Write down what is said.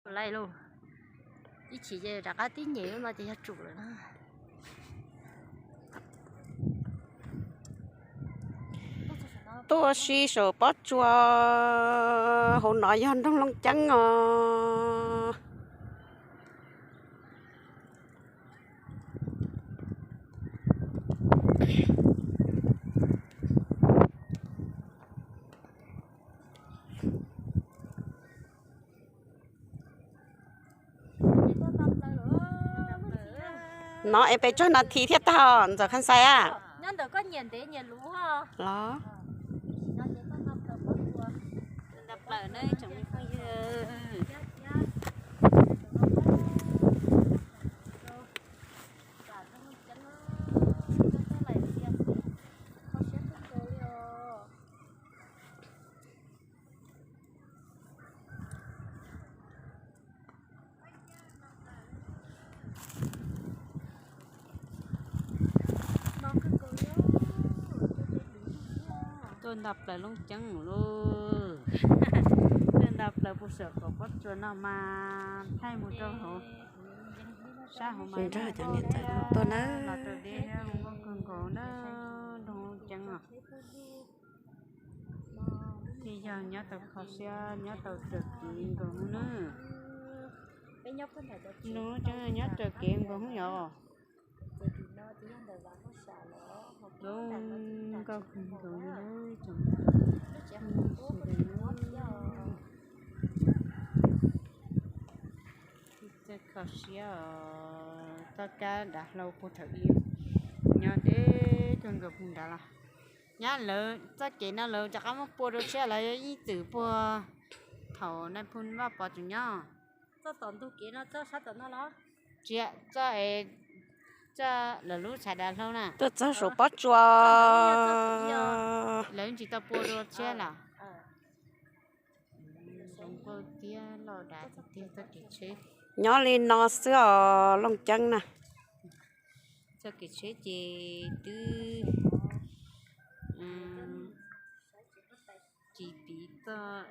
Lawm lauj, ib chim ces rov qab tib nyem no ces yog tsum lawm na. Tuaj si saum pob tsuas hauv no yog nroog Looj Ceeb os. No es pes tsawg nas this thiaj tag Ntxawm Khaj Xais a? Los, Tuaj nta plaws Looj Ceeb lauj. Tuaj nta plaws puag saum qaum pob tsuas no mas thaij mus rau hauv sab hauv mas cov niam ntxawm tuaj na, los rau deb nkauj kawg nkaus na, nroog Looj Ceeb os. Thiaj yog nyob tau kho siab nyob tau raws kev nkaus hnub na. Nroog Looj Ceeb nyob raws kev nkaus hnub yom. Lub nkauj kawg nkaus li tsoom, sawv daws na. Txawj kho siab os, txoj kab dav hlau puag thaum ub nyob deb kawg nkaus puag nrad los. Nyob lawv txoj kev no lawv rov qab muab pua dua tshiab, lawv yeej txwm puag thaum Nais Phoo Vaj Pov tseem nyob. Txoj tom ntug kev no, txoj sab tom no los? Tsis, txoj, txoj lawv lub tshav dav hlau na. Tuaj txog saum pob tsuas, lawv tsis tau pua dua tshiab los. Zoo nkauj thiab loj dav tiag tiag txoj kev tsheb. Nyob li no xwb os Looj Ceeb na. Txoj kev tsheb ces twb tsis tiv txoj